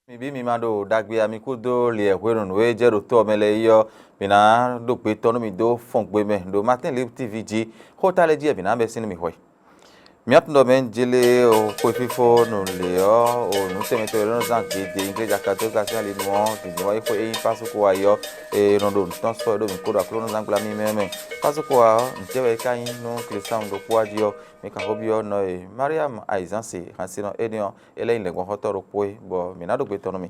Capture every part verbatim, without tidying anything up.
Mi bǐ mi ma ɖo ɖagbe ami kúdó liɛ hwenu nǔ e jɛ ɖo tó ɔ́ mɛ lɛ́ɛ yi ɔ́, mǐ ná ɖo gbe tɔn nú mi dó fɔn gbe mɛ ɖo Martin Libre T V jí. Xó ta lɛ́ɛ jí wɛ mǐ ná bɛ́ sín nú mi hwɛ. Mǐ atundɔ mɛ jélé o xwefífó nǔ lě ɔ́, o nǔ tɛnmɛ tɛnmɛ lɛ́ɛ nɔ zán gěgé igleja katolíka sín ali nu ɔ́, dǐndín wá yi xwé e nyí Pásukú wá yi ɔ́, e nɔ ɖo nǔ tɔn sɔ́ ɖó mǐ kó ɖo Aklúnɔzángbla mímɛ́ mɛ. Pásukú wá ɔ́, nǔ tɛ́ wɛ é ka nyí nú Klísánu ɖokpó wá jí ɔ́, mi ka xo byɔ́ nɔ e Mariam Ayizansi hɛnsínɔ énɛ́ ɔ́, é lɛ́ nyí lɛ̌ngbɔ́xɔ́tɔ́ ɖokpó é, bɔ mǐ ná ɖó gbe tɔn nú mi.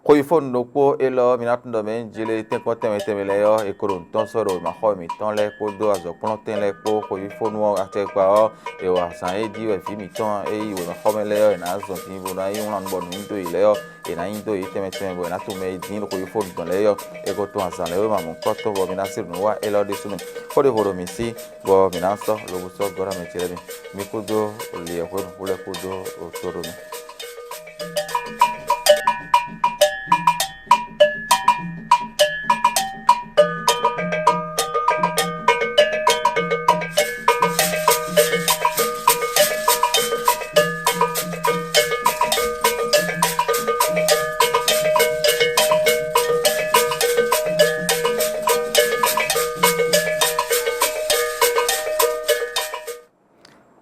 Xweyífónu ɖokpó élɔ́ ɔ́, mi ná tunwun ɖɔ mɛ e nyí jlé tɛ́nkpɔ́n tɛnmɛ tɛnmɛ lɛ́ɛ ɔ́, è ko ɖo nǔ tɔn sɔ́ ɖo wěmaxɔ́ mǐtɔn lɛ́ɛ kpódó azɔ̌kplɔ́ntɛn lɛ́ɛ kpó. Xweyífónu ɔ́, acɛkpa ɔ́, è wa azǎn e jí wɛ vǐ mǐtɔn e yi wěmaxɔ́ mɛ lɛ́ɛ ɔ́, è nǎ zɔn din bó ná yi wlán bɔ nǔnyiɖó yě lɛ́ɛ ɔ́, è nǎ nyi dó yě tɛnmɛ tɛnmɛ bɔ è nǎ tunwun mɛ e dín ɖo xweyífónu tɔn lɛ́ɛ ɔ́. È ko tunwun azǎn lɛ́ɛ wěma mɔ̌hunkɔtɔn bɔ mi ná se nǔ wa élɔ́ ɖésú mɛ. Xó ɖěvo ɖo mǐ sí, bɔ mǐ ná sɔ́ lobo sɔ́ gɔ́ ná mɛ ce lɛ́ɛ mi. Mi kúdó lǐɛ̌hwenu kú lɛ́ɛ kúdó otó ɖó mɛ.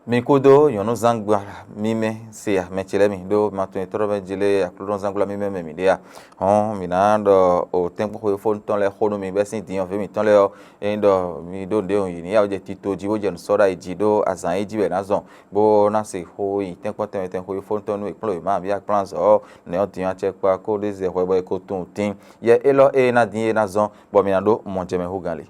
Mi kúdó nyɔ̌núzángbla mímɛ́ se a, mɛ ce lɛ́ɛ mi ɖó ma tɔn e tlɔ́ mɛ jí lé Aklúnɔzángbla mímɛ́ mɛ mǐ ɖe a? Hɔn mǐ ná ɖɔ o tɛ́nkpɔ́n xweyífónu tɔn lɛ́ɛ xó nú mi bɛ́ sín din ɔ́, vǐ mǐtɔn lɛ́ɛ ɔ́, ényí ɖɔ mi ɖó nǔɖé yi ní ya wɛ jɛ tito jí bó jɛ nǔ sɔ́ ɖ'ayǐ jí ɖó azǎn e jí wɛ è nǎ zɔn, bó ná sixú nyi tɛ́nkpɔ́n tɛnmɛ tɛnmɛ xweyífónu tɔn nú è kplɔ́n wěma bǐ akplán azɔ̌ ɔ́, nɛ̌ ɔ́ din ɔ́ acɛkpa kó ɖ'é zɛ hwɛ bɔ è ko tunwun tín. Yɛ élɔ́ e ná din é ná zɔ́n, bɔ mi ná ɖó mɔjɛmɛ hú gǎn lě.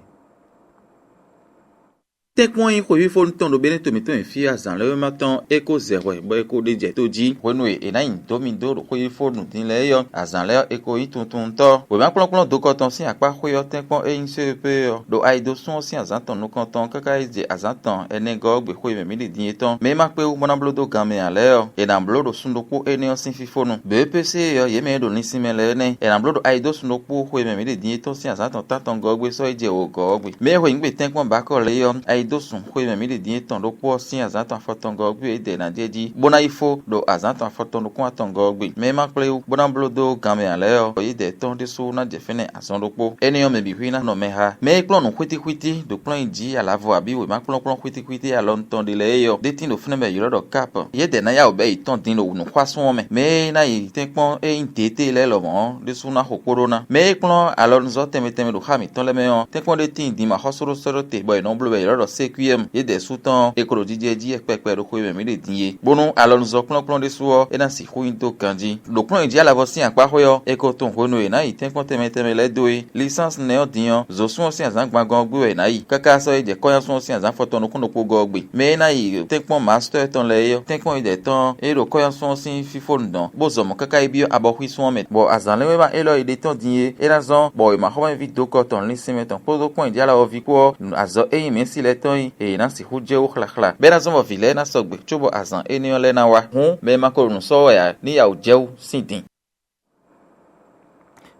Tɛ́nkpɔ́n nyí xwefífónu tɔn ɖo Bɛ́nɛ́to mǐtɔn e fí azǎn lɛ́ɛ wéma tɔn é kó zɛ hwɛ bɔ é kó ɖe jɛ tó jí. Hwenu e è nǎ nyi dó mi dó ɖo xwefífónu din lɛ́ɛ é ɔ́, azǎn lɛ́ɛ ɔ́, è ko nyí tuntuntɔ́. Wěmakplɔ́nkplɔ́n dokɔ tɔn sín akpá xwé ɔ́ tɛ́nkpɔ́n é nyí C E P ɔ́, ɖo ayidosún ɔ́ sín azǎn tɔn nukɔntɔn káká yi jɛ azǎn tɔn ɛnɛ gɔ́ ɔ́ gbe xwe e mɛ mǐ ɖe din é tɔn. Mɛ e ma kpé wú bó ná bló dó gan mɛ ǎ lɛ́ɛ ɔ́, è nǎ bló ɖo sun ɖokpó énɛ́ ɔ́ sín fífónu. B E P C ɔ́, yě mɛ e ɖo linsin mɛ lɛ́ɛ nɛ́, è nǎ bló ɖo ayidosún ɖokpó xwe e mɛ mǐ ɖe din é tɔn sín azǎn tɔn tántɔngɔ́ ɔ́ gbe sɔ́ yi jɛ wǒgɔ́ ɔ́ gbe. Mɛ e hwe nyǐgbe tɛ́nkpɔ́n Bakɔ́ɔ lě ɔ́, ayidosún xwe e mɛ mǐ ɖe din é tɔn ɖokpó ɔ́ sín azǎn tɔn afɔtɔngɔ́ ɔ́ gbe é dɛ ná jɛ jí, bó ná yi fó ɖo azǎn tɔn afɔtɔn nukún atɔngɔ́ ɔ́ gbe. Mɛ e ma kplé wú bó ná bló dó gan mɛ ǎ lɛ́ɛ ɔ́, yědɛɛ tɔn ɖésú ná jɛ fínɛ́ azɔn ɖokpó. Énɛ́ ɔ́, mɛ bǐ xwí ná nɔ mɛ xá. Mɛ e kplɔ́n nǔ xwítíxwítí ɖo kplɔ́n nyi jí alǎvɔ abǐ wěmakplɔ́nkplɔ́n xwítíxwítí alɔnu tɔn ɖé lɛ́ɛ é ɔ́, ɖé tín ɖo fínɛ́ bɔ è ylɔ́ ɖɔ kápu. Yědɛɛ ná yá wǔ bɛ́ yě tɔn din ɖo nǔxwásún ɔ́ mɛ. Mɛ e ná yi tɛ́nkpɔ́n e nyí děté lɛ́ɛ lɔmɔ̌ ɔ́, ɖésú ná xo kpó ɖó ná. Mɛ e kplɔ́n alɔnuzɔ́ tɛnmɛ tɛnmɛ ɖo xá mǐtɔn lɛ́ɛ mɛ ɔ́, tɛ́nkpɔ́n ɖé tíin din ma xɔ́sóɖósɔ́ɖó te, bɔ è nɔ bló bɔ è ylɔ́ ɖɔ sékwíɛ́mu. Yědɛɛ sú tɔn ɔ́, è ko ɖo jijɛ jí yɛkpɛkpɛ ɖo xwe e mɛ mǐ ɖe din é, bónú alɔnuzɔ́ kplɔ́nkplɔ́n ɖésú ɔ́, é ná sixú nyí dó ganjí. Ɖo kplɔ́n e jí alavɔ sín akpá xwé ɔ́, è ko tunwun hwenu e è nǎ yi tɛ́nkpɔ́n tɛnmɛ tɛnmɛ lɛ́ɛ dó é. Lisánsi nɛ́ ɔ́ din ɔ́, zǒsún ɔ́ sín azǎngban gɔ́n ɔ́ gbe wɛ è nǎ yi, káká sɔ́ yi jɛ kɔ́nyásun ɔ́ sín azǎn fɔtɔn nukún ɖokpó gɔ́ ɔ́ gbe. Mɛ e ná yi tɛ́nkpɔ́n mastɔ́ tɔn lɛ́ɛ é ɔ́, tɛ́nkpɔ́n yědɛɛ tɔn e ɖo kɔ́nyásun ɔ́ sín fífónu dɔn, bó zɔ mɔ̌ káká yi byɔ́ abɔxwísun ɔ́ mɛ, bɔ azǎn lɛ́ngbɛ́ élɔ́ e ɖe tɔ́n din é, é ná zɔ́n bɔ wěmaxɔ́mɛví dokɔ tɔn linsin mɛ tɔn kpódó kpɔ́n e jí alɔ ɔ́ ví kpó ɔ́, azɔ̌ e nyí mɛ̌si lɛ́ɛ tɔn nyí e yě ná sixú jɛ wú xlaxla, bɔ é ná zɔ́n bɔ vǐ lɛ́ɛ ná sɔgbe, cóbɔ azǎn énɛ́ ɔ́ lɛ́ɛ ná wá. Hǔn mɛ e ma ko ɖo nǔ sɔ́ wɛ ǎ, ní ya wǔ jɛ wú sín din.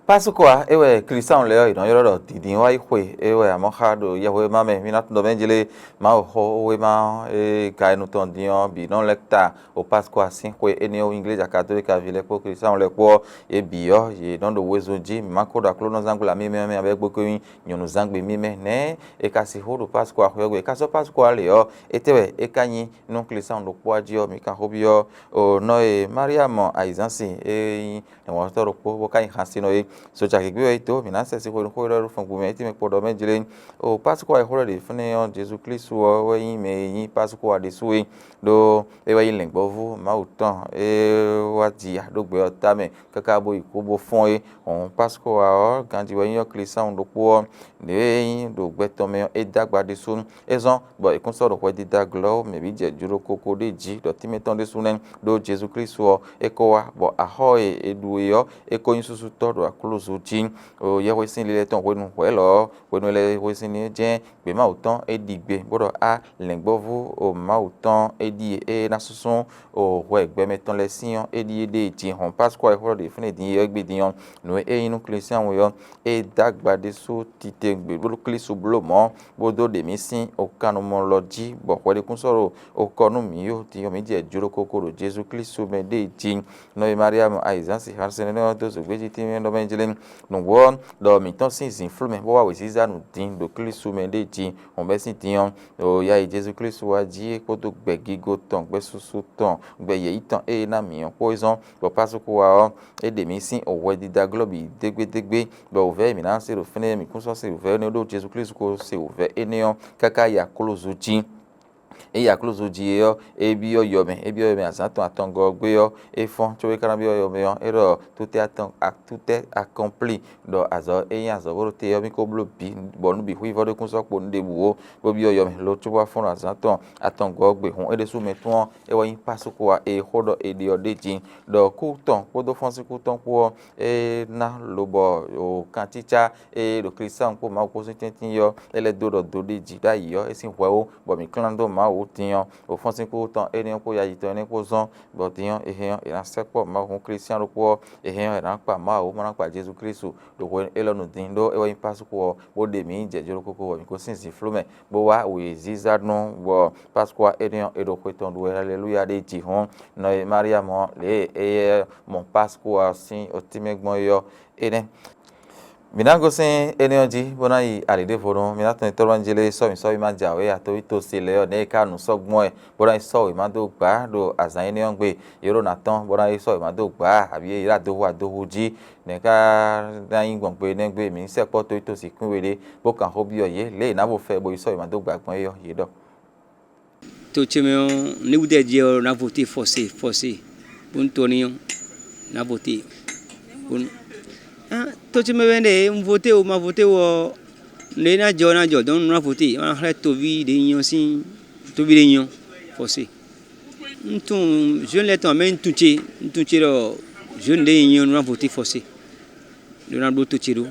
Pásukɔ́ ǎ, é wɛ Klísánu lɛ́ɛ ɔ́, è nɔ ylɔ́ ɖɔ dǐndín wá yi xwe, é wɛ amɔ̌ xa ɖo yɛhwema mɛ. Mi ná tunwun ɖɔ mɛ jlé Mawuxówéma ɔ́ e ka e nukɔn din ɔ́ bǐ nɔ lɛ́ ta o Pásukɔ́ sín xwe énɛ́ ɔ́, Igleja Katolíka ví lɛ́ɛ kpó Klísánu lɛ́ɛ kpó ɔ́, yě bǐ ɔ́, yě nɔ ɖo wezun jí. Mǐ ma ko ɖo Aklúnɔzángbla mímɛ́ ɔ́ mɛ ǎ, bɔ é gbe ko nyí nyɔ̌nuzángbe mímɛ́. Nɛ̌ è ka sixú ɖo Pásukɔ́ xwe ɔ́ gbe? È ka sɔ́ Pásukɔ́ lě ɔ́, étɛ́ wɛ é ka nyí nú Klísánu ɖokpó ɔ́ jí ɔ́? Mi ka xo byɔ́ o nɔ e Mariamu Ayizansi e nyí lɛ̌ngbɔ́tɔ́ ɖokpó bó ka nyí xasinɔ é. Socagěgbé wɛ é dó, mǐ ná sɛ sixwenu xó élɔ́ ɖó fɔngbumɛ, é tɛ́nmɛ kpɔ́ ɖɔ mɛ jlé. O Pásukɔ́ e xó lɛ́ ɖe fínɛ́ ɔ́, Jezu Klísu ɔ́ wɛ nyí mɛ e nyí Pásukɔ́ ɖésú é, ɖó é wɛ nyí lɛ̌ngbɔ́vú Mawu tɔn e wá ji ya ɖó gbɛ ɔ́ tamɛ káká bó yi kú bó fɔ́n é. Hɔn Pásukɔ́ ɔ́, ganjí wɛ nyí ɔ́ Klísánu ɖokpó ɔ́, nǔ e nyí ɖo gbɛ tɔn mɛ ɔ́, é dó agba ɖésú. É zɔ́n bɔ è kún sɔ́ ɖo hwɛdídá glɔ́ mɛ bǐ jɛ jló koko ɖé jí ɖɔ tínmɛ tɔn ɖésú nɛ́, ɖó Jezu Klísu ɔ́, é ko wá, bɔ axɔ́ e è ɖu é ɔ́, é ko nyí súsútɔ́ ɖo klúzu jí. O yɛhwesin lilɛ tɔn hwenu hwɛ̌ lɔ ɔ́, hwenu e lɛ́ hwesin ní jɛ́n gběmawu tɔn é ɖi gbe bó ɖɔ á lɛ̌ngbɔ́vú o Mawu tɔn é ɖíe é ná súnsún o hwɛ gbɛmɛ tɔn lɛ́ɛ sín ɔ́, é ɖíe ɖe jǐ hɔn Paskwá e xó ɖɔ ɖe fínɛ́ din é ɔ́ gbe din ɔ́, nǔ e é nyí nú Klísián we ɔ́, é dó agba ɖésú titewungbe bó ɖó Klísu bló mɔ̌, bó dó ɖe mǐ sín okannumɔ lɔ jí, bɔ hwɛɖékún sɔ́ ɖo okɔ nú mǐ ó. Din ɔ́, mǐ jɛ jló koko ɖo Jezu Klísu mɛ ɖée jí. Nɔ e Maria mɔ ayǐzán si xansɛnɛ ɔ́ dó zǒgbéjí tínmɛ ɖɔ mɛ jlé nǔgbó ɔ́, ɖɔ mǐtɔn sín zǐnflú mɛ bó wá wěziza nǔ din ɖo Klísu mɛ ɖée jí. Hɔn bɛ́ sín din ɔ́, ɖo ya e Jezu Klísu wá jí é kpódó gbɛ̌gigo tɔn, gbɛ́súsú tɔn, gbɛ yɛ̌yi tɔn e é ná mǐ ɔ́ kpó é zɔ́n, bɔ Pasukúwa ɔ́, é ɖe mǐ sín hwɛdida glɔ́ bǐ dégbédégbé, bɔ wǔvɛ́ e mǐ ná se ɖo fínɛ́, mǐ kún sɔ́ se wǔvɛ́ énɛ́ ɖó Jezu Klísu ko se wǔvɛ́ énɛ́ ɔ́ káká yi aklúzu jí. É yi aklúzu jí é ɔ́, é byɔ́ yɔ mɛ, é byɔ́ yɔ mɛ azǎn tɔn atɔngɔ́ ɔ́ gbé ɔ́, é fɔ́n, có é ka ná byɔ́ yɔ mɛ ɔ́, é ɖɔ tútɛ́ atɔn tútɛ́ akɔ́nplí ɖɔ azɔ̌ e nyí azɔ̌ bó ɖo te ɔ́, mì ko bló bǐ, bɔ nǔ bǐ xwívɔ́ ɖé kún sɔ́ kpo nú ɖěbǔ ó, bó byɔ́ yɔ mɛ lo cóbó wá fɔ́n ɖo azǎn tɔn atɔngɔ́ ɔ́ gbe hǔn é ɖésú mɛ tɔn ɔ́, é wɛ nyí Pasukúwa e xó ɖɔ è ɖe ɔ́ ɖ'é jí, ɖɔ kú tɔn kpódó fɔ́nsínkú tɔn kpó ɔ́, é ná lobɔ kancícá e ɖo Klísu kpó Mawu kpó sín tɛ́ntin ɔ́, é lɛ́ dó ɖɔ do ɖ'é jí ɖ'ayǐ ɔ́, é sín hwɛ ó, bɔ mǐ klán dó Mawu din ɔ́, ɖo fɔ́nsínkú tɔn énɛ́ ɔ́ kpó yayitɔn énɛ́ kpó zɔ́n, bɔ din ɔ́, è hɛn ɔ́, è nǎ sɛkpɔ́ Mawu hɔn Klísián ɖokpó ɔ́, è hɛn ɔ́, è nǎ kpa Mawu, bó ná kpa Jezu Klísu ɖo hwenu élɔ́ nu din, ɖó é wɛ nyí Pasukú ɔ́, bó ɖe mǐ jɛ jló kókó bɔ mǐ ko sín zǐnflú mɛ, bó wá wěziza nú, bɔ Pasukú énɛ́ ɔ́, è ɖo xwe tɔn ɖu wɛ, aleluya ɖ'é jí hɔn. Nɔ e Maria mɔ lě e éyɛ́ mɔ Pasukú ɔ́ sín otínmɛ gbɔn é ɔ́, énɛ́. Mǐ ná gosín énɛ́ ɔ́ jí, bó ná yi ali ɖěvo nu. Mǐ ná tunwun tɔ́ jí lé sɔ́ mǐ sɔ́ mǐ ma jǎwe atoví tosi lɛ́ɛ ɔ́, nɛ̌ è ka nǔ sɔ́ gbɔn wɛ, bó ná yi sɔ́ wěma dó gbǎ ɖo azǎn énɛ́ ɔ́ gbe. Yě ɖo ná tɔ́n, bó ná yi sɔ́ wěma dó gbǎ, abǐ yě ɖo adohu adohu jí. Nɛ̌ ka ná nyí gbɔn gbe énɛ́ gbe? Mǐ ní sɛkpɔ́ tóví tosi kún we ɖé, bó kan xó byɔ́ yě, lě e è nǎ vo fɛ bó yi sɔ́ wěma dó gbǎ gbɔn é ɔ́, yě ɖɔ. To ce mɛ ɔ́, nɛ́ wútu wɛ jɛ ɔ́, ná vote fɔse fɔse, bónú to ɔ́ ní nyɔ́, ná vote. Bónú ah, to ce mɛ wɛ ɖe un vote o, ma vote o ɔ́, nǔ e ná jɔ ɔ́ ná jɔ, dɔn un ná vote, ma xlɛ́ toví ɖě nyɔ́ sín toví ɖě nyɔ́ fɔse. Un tunwun jeune lɛ́ɛ tɔn, mɛ un tunwun ce, un tunwun ce ɖɔ jeune ɖě nyɔ́ ná vote fɔse, ɖó ná bló to ce ɖó,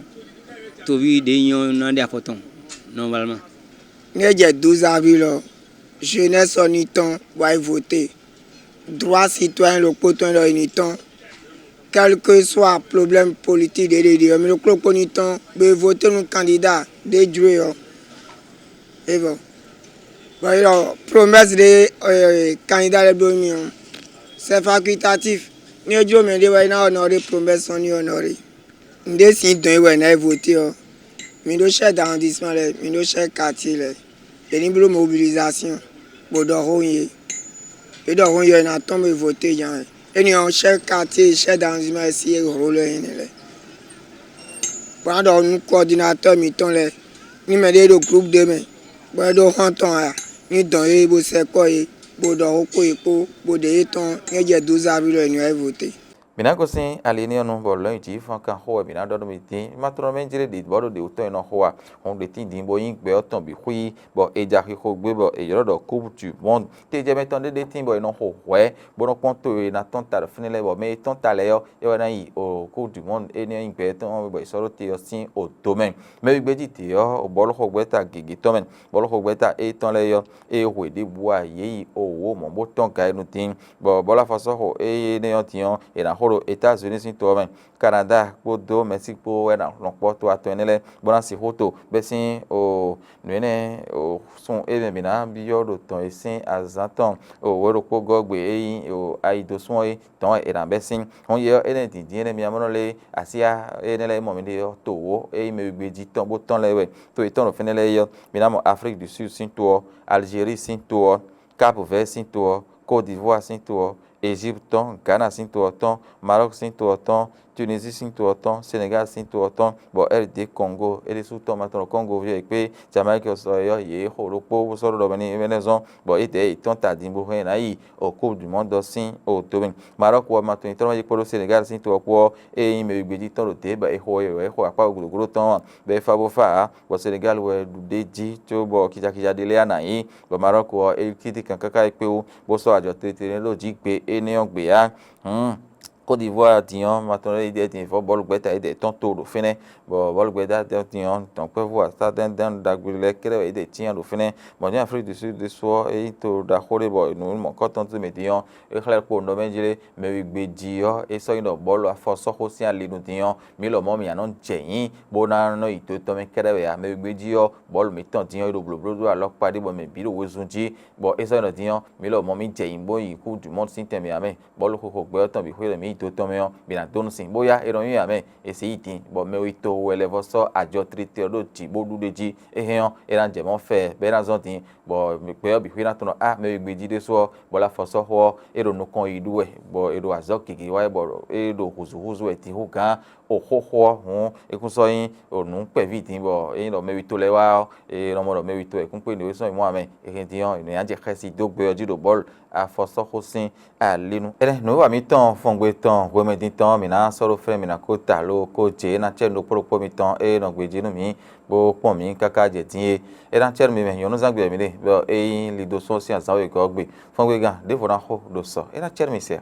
toví ɖě nyɔ́ ná ɖe afɔ tɔn normalement. Nú é jɛ douze avril ɔ́, jeunesse ɔ́ ní tɔ́n bó wá yi voté. Droit citoyen ɖokpó tɔn ɖɔ è ní tɔ́n. Quel que soit problème politique ɖě ɖě ɖe ɔ́, mi ɖokpó ɖokpó ní tɔ́n bó yi voté nú candidat ɖě jló e ɔ́. É vɔ. Bɔ é ɖɔ promesse ɖé candidat lɛ́ɛ bló nú mi ɔ́, c'est facultatif. Nú é jló mɛ ɖé wɛ é ná honoré promesse ɔ́ ní honoré. Nǔɖé sín dɔn e wɛ è nǎ yi voté ɔ́, mi ɖó chef d'arrondissement lɛ́ɛ, mi ɖó chef quartier lɛ́ɛ, yě ní bló mobilisation, bó ɖɔ xó nyi yě. Yě ɖɔ xó nyi yě, è nǎ tɔ́n bó yi voté nya wɛ. Énɛ́ ɔ́, chef quartier, chef d'arrondissement lɛ́ɛ sín e hlo lɛ́ɛ nyí nɛ́ lɛ́ɛ. Bó ná ɖɔ nú coordinateur mǐtɔn lɛ́ɛ, ní mɛɖé ɖo groupe ɖé mɛ, bɔ é ɖó xɔ́ntɔn ǎ, ní dɔn yě bó sɛkpɔ́ yě, bó ɖɔ xó kpó yě kpó, bó ɖe yě tɔn, ní é jɛ douze avril wɛ è nǐ wá yi voté. Mǐ ná gosín ali énɛ́ ɔ́ nu, bɔ lɔ̌nyijǐ fɔ́n kan xó wɛ mǐ ná ɖɔ nú mi dín. Matlɔ́nmɛ jlé ɖě bɔ ɖo ɖě wú tɔn e nɔ xo a? Hɔn ɖě tín din bó nyí gbɛ ɔ́ tɔn bǐ xwí, bɔ è ja xixo gbé, bɔ è ylɔ́ ɖɔ Coupe du Monde. Te jɛ mɛ tɔn ɖé ɖé tín bɔ è nɔ xo hwɛ̌, bó nɔ́ kpɔ́n to e è nǎ tɔ́n ta ɖo fínɛ́ lɛ́ɛ, bɔ mɛ e tɔ́n ta lɛ́ɛ ɔ́, é wɛ ná yi o Coupe du Monde énɛ́ ɔ́ nyí gbɛ tɔn bɔ è sɔ́ ɖó te ɔ́ sín o do mɛ. Mɛ wígbéjí tě ɔ́, bɔ̌luxɔgbɛ́ta gěgé tɔn mɛ, bɔ̌luxɔgbɛ́ta étɔn lɛ́ɛ ɔ́, é hwe ɖěbǔ ǎ, yě yi o wǒ mɔ̌ bó tɔ́n ga e nu din, bɔ bɔ̌lafɔsɔ́xo énɛ́ ɔ́ din ɔ́, è nǎ xo ɖo États-Unis sín to ɔ́ mɛ, Canada kpódó Mɛ̌si kpó wɛ ná hlɔn kpɔ́ to atɔn énɛ́ lɛ́ɛ, bó ná sixú to bɛ́ sín o nǔ énɛ́ o sun e mɛ mǐ ná byɔ́ ɖo tɔn e sín azǎn tɔn o wǒ ɖokpó gɔ́ gbe e nyí o ayi dó sún ɔ́ é tɔn wɛ è nǎ bɛ́ sín. Hɔn yɛ ɔ́, énɛ́ dǐndín énɛ́ mi ná mɔ nɔ lé Asyá énɛ́ lɛ́ɛ e mɔ mǐɖée ɔ́, to wǒ e nyí mɛ wígbé jí tɔn bó tɔn lɛ́ɛ wɛ. To yětɔn ɖo fínɛ́ lɛ́ɛ é ɔ́, mi ná mɔ Afrique du Sud sín to ɔ́, Algérie sín to ɔ́, Cap Vert sín to ɔ́, Côte d'Ivoire sín to ɔ́, Égypte tɔn, Ghana sín to ɔ́ tɔn, Maroc sín to ɔ́ tɔn, Tunisie sín to ɔ́ tɔn, Sénégal sín to ɔ́ tɔn, bɔ R D Congo é ɖésú tɔn ma tɔn ɖo Congo ví ɔ́ è kpé Jamaïque ɔ́ sɔ é ɔ́, yě xo ɖokpó bó sɔ́ ɖɔ ɖɔ mɛ ní é nɛ́ zɔ́n, bɔ édɛɛ yětɔn ta din bó hɛn ná yi o Coupe du Monde ɔ́ sín o to mɛ. Maroc ɔ́ ma tɔn nyitɔ́ jí kpódó Sénégal sín to ɔ́ kpó ɔ́, é nyí mɛ wígbé jí tɔn ɖo dě, bɔ è xo é wɛ é xo akpá gǔdo gǔdo tɔn ɔ́, bɔ é fá bó fá ǎ, bɔ Sénégal wɛ ɖu ɖ'é jí cóbɔ kijakija ɖé lɛ́ɛ ná nyí, bɔ Maroc ɔ́ é títí kan káká é kpé wú, bó sɔ́ ajɔ tlítlí ɖó jǐ gbe énɛ́ ɔ́ gbe ǎ. Hmm. Côte d'Ivoire din ɔ́, ma tɔn lɛ́ɛ yi ɖɛ din vɔ bɔlu gbɛta yi ɖɛ tɔn to ɖo fínɛ́, bɔ bɔlu gbɛta din ɔ́, dɔ̌nkpɛvú asá dɛndɛn ɖagbe lɛ́ɛ kɛ́ɖɛ́ wɛ yi ɖɛ cyán ɖo fínɛ́. Bɔ ní Afrique du Sud ɖésú ɔ́, é nyí to ɖaxó ɖé bɔ nǔ mɔ̌kɔtɔn tɔn mɛ din ɔ́, é xlɛ́ kpo nɔ mɛ jí lé, mɛ wegbe jí ɔ́, é sɔ́ nyí ɖɔ bɔlu afɔsɔ́xósin ali nu din ɔ́, mǐ lɔmɔ̌ mǐ nɔ jɛ nyǐ bó ná nɔ yi to tɔn mɛ kɛ́ɖɛ́ wɛ ǎ. Mɛ wegbe jí ɔ́, bɔlu mǐtɔn din ɔ́, é ɖo blǒbló ɖó alɔkpa ɖé bɔ mɛ bǐ ɖo wezun jí, bɔ é sɔ́ nyí ɖɔ din ɔ́, mǐ lɔmɔ̌ mǐ jɛ nyǐ bó yi kú du mɔ́ sín tɛnmɛ ǎ mɛ. Bɔlu xixo gbɛ ɔ́ tɔn bǐ xwé ɖɔ mǐ yi to tɔn mɛ ɔ́, mǐ ná dó nú sin, bóyá é nɔ nyí ǎ mɛ. È se yi din, bɔ mɛ wetɔn wɛ lɛ́ vɔ sɔ́ ajɔ tlitli ɔ́ ɖó jǐ bó ɖu ɖ'é jí. É hɛn ɔ́, é ná jɛ mɔ̌ fɛ, bɔ é ná zɔ́n din, bɔ gbɛ ɔ́ bǐ xwé ná tunɔ á mɛ wegbe jí ɖésú ɔ́, bɔ lá fɔ sɔ́ xó ɔ́, é ɖo nukɔn yi ɖu wɛ, bɔ è ɖo azɔ̌ gěgé wa wɛ, bɔ é ɖo hǔzúhúzú wɛ din hú gǎn oxóxó ɔ́ hǔn, é kún sɔ́ nyí nǔ kpɛví din, bɔ é nyí ɖɔ mɛ wetɔn lɛ́ɛ wá ɔ́, è nɔ mɔ ɖɔ mɛ wetɔn wɛ kún kpé nǔ e sɔ́ mǐ mɔ ǎ mɛ. É hɛn din ɔ́, è nɔ nya jɛ xɛsi dó gbɛ ɔ́ jí ɖo bɔ́lu afɔsɔ́xósin ali nu. Énɛ́ nǔwiwa mǐtɔn fɔngbe tɔn hwemɛ din tɔn ɔ́, mǐ ná sɔ́ ɖó fɛ́n, mǐ ná ko ta lo ko jě ná cɛ́ nú ɖokpó ɖokpó mitɔn e nɔ gbejí nú mǐ bó kpɔ́n mǐ káká jɛ din é. É ná cɛ́ nú mi mɛ nyɔ̌nu zán gbɛ mǐ ɖe, bɔ é nyí lido sɔ́ sín azǎn wegɔ́ ɔ́ gbe. Fɔngbe gán ɖěvo ná xo ɖo sɔ, é ná cɛ́ nú mi sɛ.